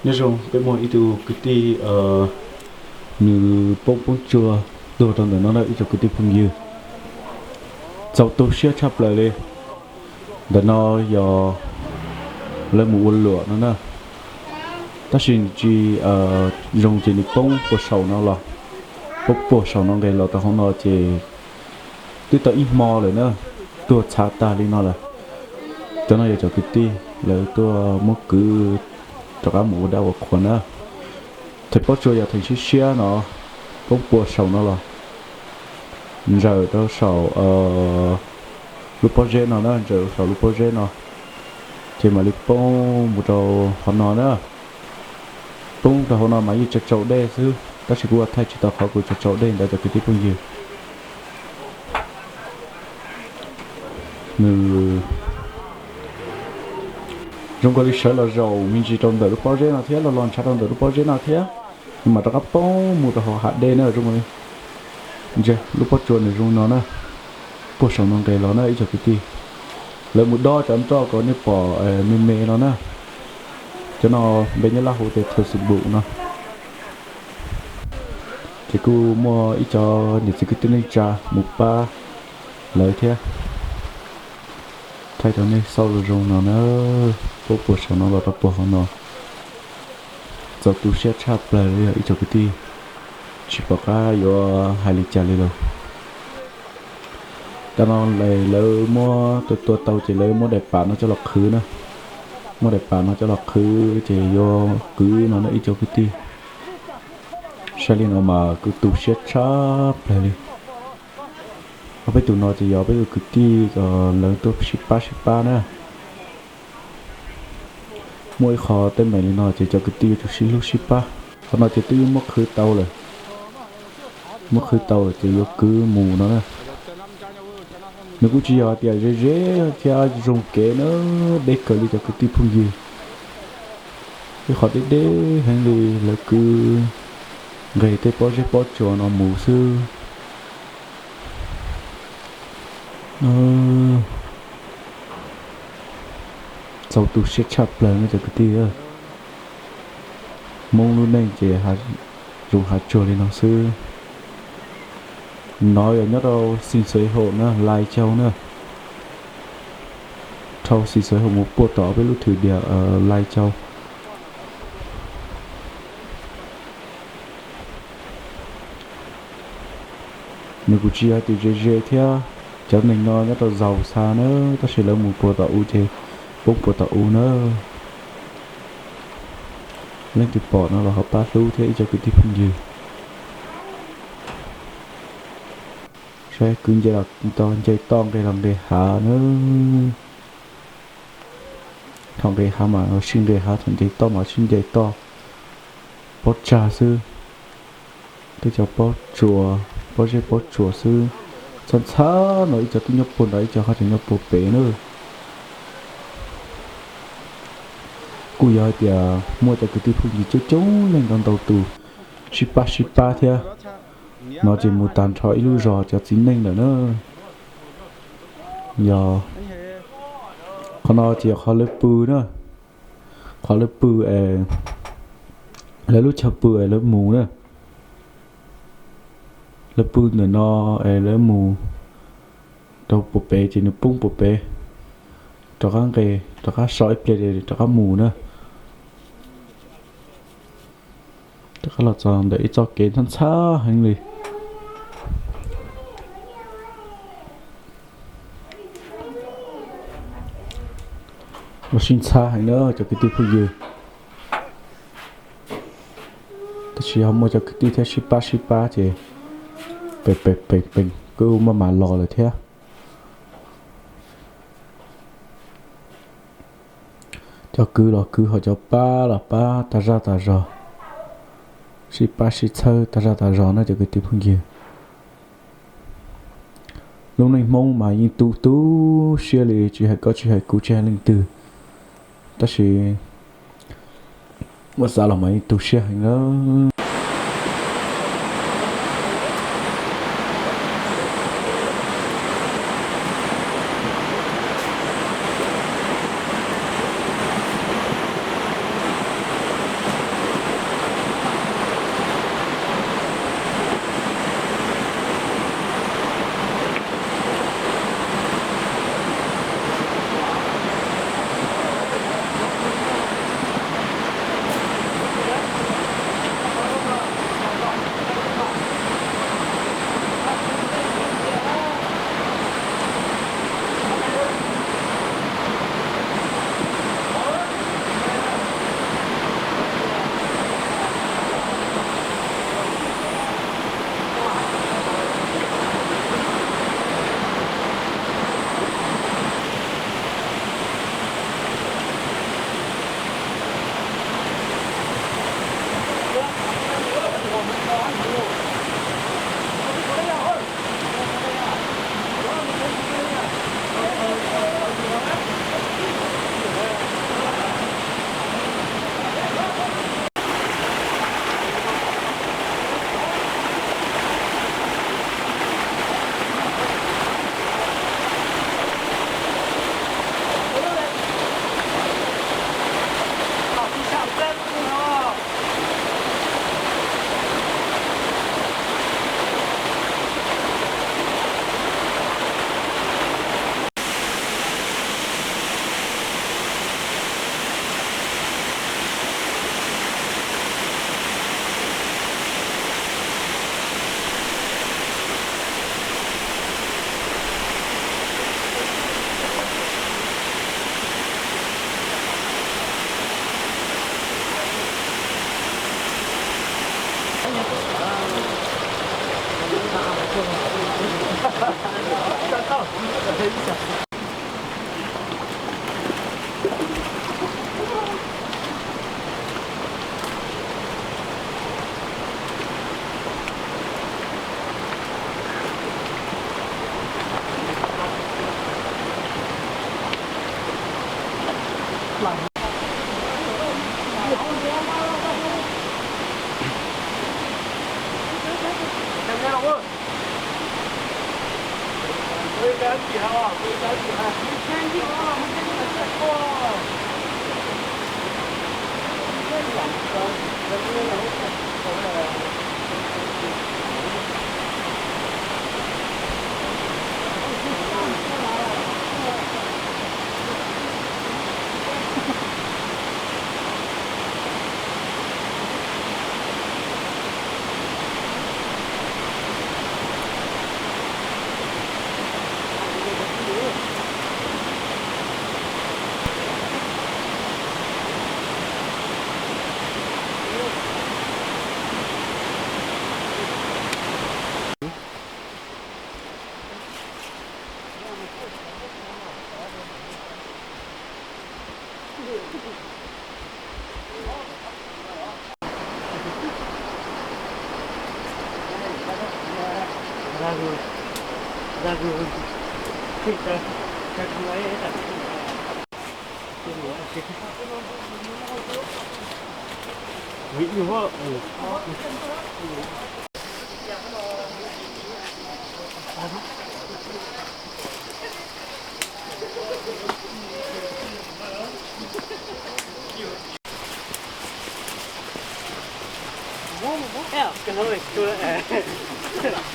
Nyob zoo, peb muaj ib tug kwv tij, nws poob poob tsua tuag rau ntawm no na ib tsoom kwv tij phooj ywg. Txaus tu siab tshaj plaws li. Ntawm no yog lawv mus ua luam no na, tab sis nws tsis zoo ces nws poob puag saum no los, poob puag saum no nqes los rau hauv no ces twb tau ib hmo lawm na, tuag txhav tag li no lawm. Cov no yog cov kwv tij lawv tuaj muab kwv rov qab mus ua dab ua qhuas na. Theem pob tsuas yog theem siab siab no, poob puag saum no los, ntsaws rau saum lub pob zeb no na, ntsaws rau saum lub pob zeb no, ces mam li poob mus rau hauv no na. Poob rau hauv no mas yeej tsa tsau dej xwb, tab sis kuv ua thaij tsis tau qhov kuv tsa tsau dej ntawd cov kwv tij phooj ywg. Nws zoo nkaus li sawv los zaum me ntsis rau ntawm lub pob zeb no thiab, los los ntshav rau ntawm lub pob zeb no thiab, nws mam rov qab poob mus rau hauv hav dej na. Zoo nkaus li, ntsia lub pob tsuas nws zoo no na, puag saum no nqes los na ib tsoom kwv tij. Lawv mus dob cov nroj kom nej pom me me no na. Cov no npe nyob Laj hu tias thawj xu npum no. Ces kuj muaj ib co niam txiv kwv tij neej tsa mus pab lawv thiab. Thaij rau nej xauj zoo zoo no na, poob puag saum no los rau puag hauv no. Txaus tu siab tshaj plaws li ib tsoom kwv tij, tsis pom qab yuav hais li cas li lawm. Tam no lawv muab tua tua tau ces lawv muab daim pam no coj los qhwv na. Muab daim pam no coj los qhwv ces yuav kwv no na ib tsoom kwv tij. Saib li no mas kuj tu siab tshaj plaws li. Ob peb tus no ces yog peb tus kwv tij, lawv tuaj sib pab sib pab na. Muaj ib qho teeb meem li no ces cov kwv tij yuav tsum sib hlub sib pab. Qhov no ces twb yeej muab qhwv tau lawm, muab qhwv tau lawm ces yuav kwv mus no na. Nws kuj tsis yog tias ze ze thiab zoo kev na, deb kawg li cov kwv tij phooj ywg. Ib qho deb deb heev li, lawv kwv nqes tej pob zeb pob tsuas no mus xwb. Txaus tu siab tshaj plaws no cov kwv tij. Hmoob lub neej ces zoo hav tsuag li no xwb. No yog nyob rau Xeev Xaiv Haum na, Lai Châu na. Dhau Xeev Xaiv Haum mus puag tom peb lub thwm diam Lai Châu. Nws kuj tsis yog tias ze ze thiab. Cov neeg no nyob rau Zaus Xa na, tab sis lawv mus puag tom u ces poob puag tom u na. Leej twg pom no los ho pab hlub thiab ib co kwv tij phooj ywg. Saib kwv nce los nce toj nqes los nqes hav na. Thaum nqes hav mas sib nqes hav, thaum nce toj mas sib nce toj. Pob tsag xwb. Tej cov pob tsuas, pob zeb pob tsuas xwb. Txhab ntxhab no ib co twb nyob puag nrad, ib co ho tseem nyob puag pem na. Kuj yog hais tias muaj cov kwv tij phooj ywg coob coob leej ntau ntau tus sib pab sib pab thiab. No ces mus tag nrho ib lub zos cov txiv neej lawm na. Yog qhov no ces yog qhov lawv pw na. Qhov lawv pw, lawv lub chaw pw es lawv mus na. Lawv pw ntawm no es lawv mus rau puag pem ces nws poob puag pem, rov qab nqes rov qab so ib pliag rov qab mus na. Rov qab los txog ntawm ib txoj kev ntxhab ntxhab heev li. Los sib ntxhab heev na cov kwv tij phooj ywg. Tab sis ho muaj cov kwv tij thiab sib pab sib pab ces pem pem pem pem kuj maj mam los lawm thiab. Cov kwv los kwv, ho cov pab los pab tag zaj tag zog, sib pab sib txhawb tag zaj tag zog na cov kwv tij phooj ywg. Lub neej Hmoob mas yeej tu tu siab li, tsis hais koj tsis hais kuv tsis hais leej twg, tab sis muab xav los mas yeej tu siab heev na.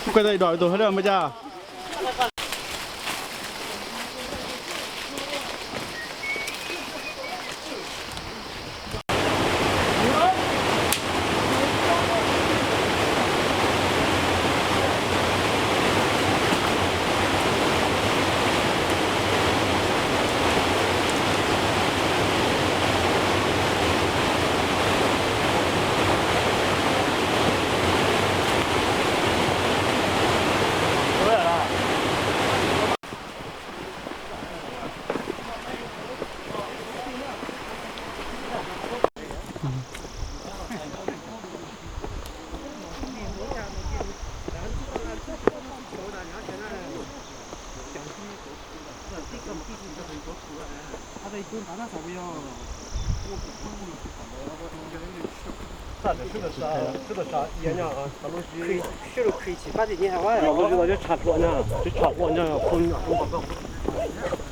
Kuv koj tau ib dom tus hab dab npaj cas. Sib lug khwv tsis pab tim nyab, lub tsis tau cov tshav hluas nyab, cov tshav hluas nyab phooj ywg.